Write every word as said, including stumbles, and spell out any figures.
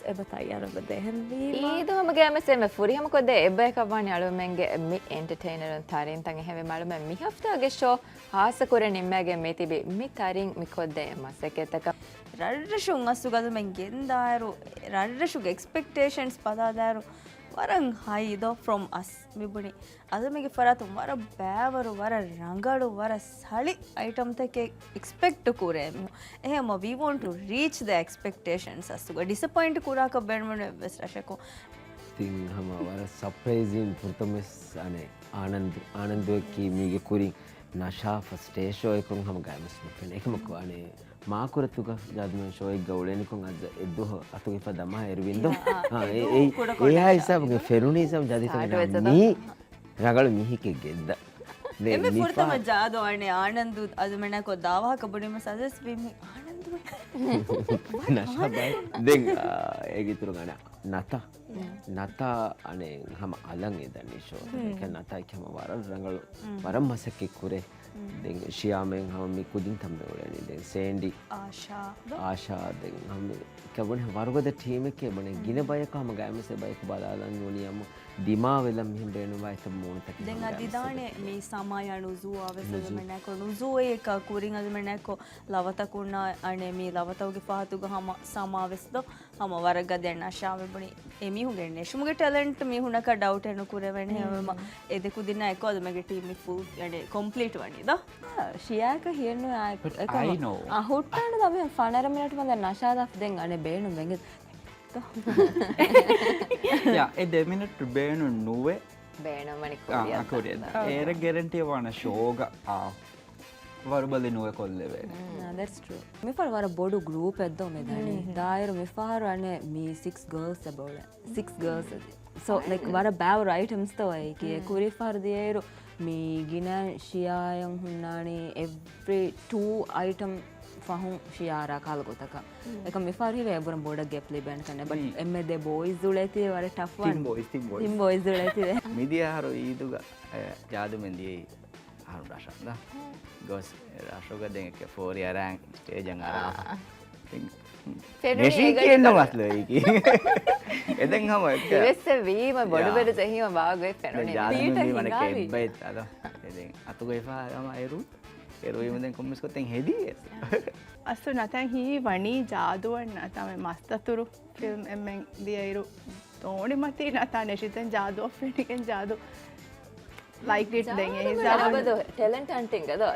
އެބަ ތައްޔާރުވެ ދޭހެންވީމަ. އީދު ހަމަގައިމެސް އެންމެ ފުރިހަމަ ކޮށްދޭ އެއްބަޔަކަށް ވާނީ އަޅުމެންގެ މި އެންޓަޓެއިނަރުން ތާރީންތައް އެހެންވީމަ އަޅުމެން މި ހަފްތާގެ ޝޯ ހާއްސަ ކުރެ ނިންމައިގެން މިތިބި މި ތާރީން މި ކޮށްދޭ މަސައްކަތްތަކަށް. ރަށްރަށުން އަސްލުގަދުމެން ގެންދާއިރު ރަށްރަށުގެ އެކްސްޕެކްޓޭޝަންސް ބަލާދާއިރު ވަރަށް ހައި ދޯ ފްރޮމް އަސް މިބުނި. އަދަމެގެ ފަރާތުން ވަރަށް ބައިވަރު، ވަރަށް ރަނގަޅު، ވަރަށް ސަޅި އައިޓަމްތަކެއް އެކްސްޕެކްޓް ކުރޭ މީހުން. އެހެންމަ، we want to reach the expectations އަސްލުގަ. ޑިސަޕޮއިންޓް ކުރާކަށް ބޭނުމެއް ނުވެސް ރަށަކު. ތިން ހަމަ ވަރަށް ސަޕްރައިޒިން ފުރަތަމަސް އަނެ އާނަންދު އާނަންދުއަކީ މީގެ ކުރިން ނަޝާ ފަސްޓޭ ޝޯއެކުން ހަމަ ގައިމުސް ނުފެނޭ. އެކަމަކު އަނެ މާކުރަތުގަ ޖާދުމެން ޝޯއެއްގަ އުޅެނިކުން އަދަ އެއްދުވަހު އަތުގެފާ ދަމާ އެރުވިންދޯ. އާ، އެ- އެ- އެހާ ހިސާބުގެ ފެނުނީ ހިސާބު ޖާދިތަކަށް މީ ރަނގަޅު މީހެކެއް ގެންދަ. ދެ- އެންމެ މިފާ- ފުރަތަމަ ޖާދު އަނެ އާނަންދު އަދުމެނާކޮށް ދާވާހަކަ ބުނީމަ ސަޖެސް ވީމި އާނަންދު. ނަޝާ ބައި. ދެން އާ، އޭގެ އިތުރު ގަނެ ނަތާ. ނަތާ އަނެ ހަމަ އަލަން އެދަނީ ޝޯ. އެކަ ނަތާ ކެމަ ވަރަށް ރަނގަޅު. ވަރަށް މަސައްކަތް ކުރޭ. ދެން ޝިޔާމެން ހަމަ މި ކުދިން ތަންމެ އުޅެނީ. ދެން ސޭންޑި. އާޝާ. އާޝާ ދެން ހަމަ ކެބުނި ވަރުގަދަ ޓީމެކޭ ބުނެ ގިނަ ބަޔަކު ހަމަ ގައިމެސެ ބަޔަކު ބަލާލަން ނޫނީ އަމު ދިމާވެލަން މިހެން ބޭނުންވާ އެތައް މޫނުތަކެއް ހަމަ ދިދާނެ މީ ސަމާޔާ ނުޒޫއާ ވެސް އަދުމެންނާކޮ ނުޒޫއޭކަ ކުރިން އަދުމެންނާކޮ ލަވަތަކުންނާ އަނެ މީ ލަވަތަކުގެ ފަހަތުގަ ހަމަ ސަމާ ވެސް ދޯ ހަމަ ވަރަށް ގަދަ ނަޝާ ވެ ބުނި. އެ މީހުންގެ ނެށުމުގެ ޓެލެންޓް މީހުންނަކަށް ޑައުޓެއް ނުކުރެވޭނެ ހެވެމަ އެ ދެ ކުދިންނާ އެކު އަދުމެގެ ޓީމް މި ފުލް އަނެ ކޮމްޕްލީޓް ވަނީ ދޯ. ޝިޔާކަ ހިޔެއްނުވެ އާ ހުއްޓާން ދަމި ފަނަރަ މިނެޓް މަދަ ނަޝާ ދަފް ދެން އަނެ ބޭނުން ވެނގެ. ޔާ، އެ ދެ މިނެޓް ބޭނުން ނުވެ. ބޭނުންވަނި ކުރިއަށް. އާ، ކުރިއަށް. އޭރަށް ގެރެންޓީ ވާނަ ޝޯގަ އާ ވަރުބަލި ނުވެ ކޮށްލެވޭނެ. މިފަރު ވަރަށް ބޮޑު ގްރޫޕެއް ދޯ މި ދަނީ. ދާއިރު މިފަހަރު އަނެ މީ ސިކްސް ގާލްސް އެބަ އުޅެ. ސިކްސް ގާލްސް. ސޯ ލައިކް ވަރަށް ބާވަރު އައިޓަމްސް ތޯ އެކި. ކުރި ފަހަރު ދިޔައިރު މީ ގިނަ ޝިޔާޔަން ހުންނާނީ އެވްރީ ޓޫ އައިޓަމް ފަހުން ޝިޔާރާ ކާލަ ގޮތަކަށް. އެކަމް މިފަހަރު ހިވޭ އެބުރަން ބޮޑަށް ގެޕް ލިބޭނެ ކަން. އެބަ އެންމެ ދެ ބޯއިޒް އުޅޭތީ ވަރަށް ޓަފް ވާން. ތިން ބޯއިޒް، ތިން ބޯއިޒް. ތިން ބޯއިޒް އުޅޭތީ. މިދިޔަ އަހަރު އީދުގަ ޖާދުމެން ދިޔައީ އަހަރު ރަށަށް ދާ. ގޮސް ރަށުގަ ދެން އެކެ ފޯރި އަރާން ސްޓޭޖަށް އަރާފަ. ފެނުނީ ގެށި އެގަޑި ކިޔެއްނު ކަމަށް. މަސްލަ އެއީކީ. އެދެން ހަމަ އެއްކަ. ދިވެއްސެއް ވީމަ ބޮޑު ޔާ. ބެރު ޖެހީމަ ބާގޮތް ފެނުނީ. ދެން ޖާދު ދީޓަ މި ވަނަ ހިނގާވީ. ކެއްބައެއް އަދަ. އެދެން އަތުގައިފާ ހަމަ އެރު. އެރުވީމަ ދެން ކޮންމެސް ގޮތެއް ހެދީ. އަސްލު ނަތަން ހީވަނީ ޖާދުއަށް ނަތާމެ މަސްދަތުރު ފިލްމް އެންމެން ދިޔައިރު ދޯނިމަތީ ނަތާ ނެށިތެން ޖާދުއަށް ފެނިގެން ޖާދު ލައިކް ޑިޓް ދެން އެ ހިސާބުން. ޓެލެންޓް ހަންޓިންގ ދޯ.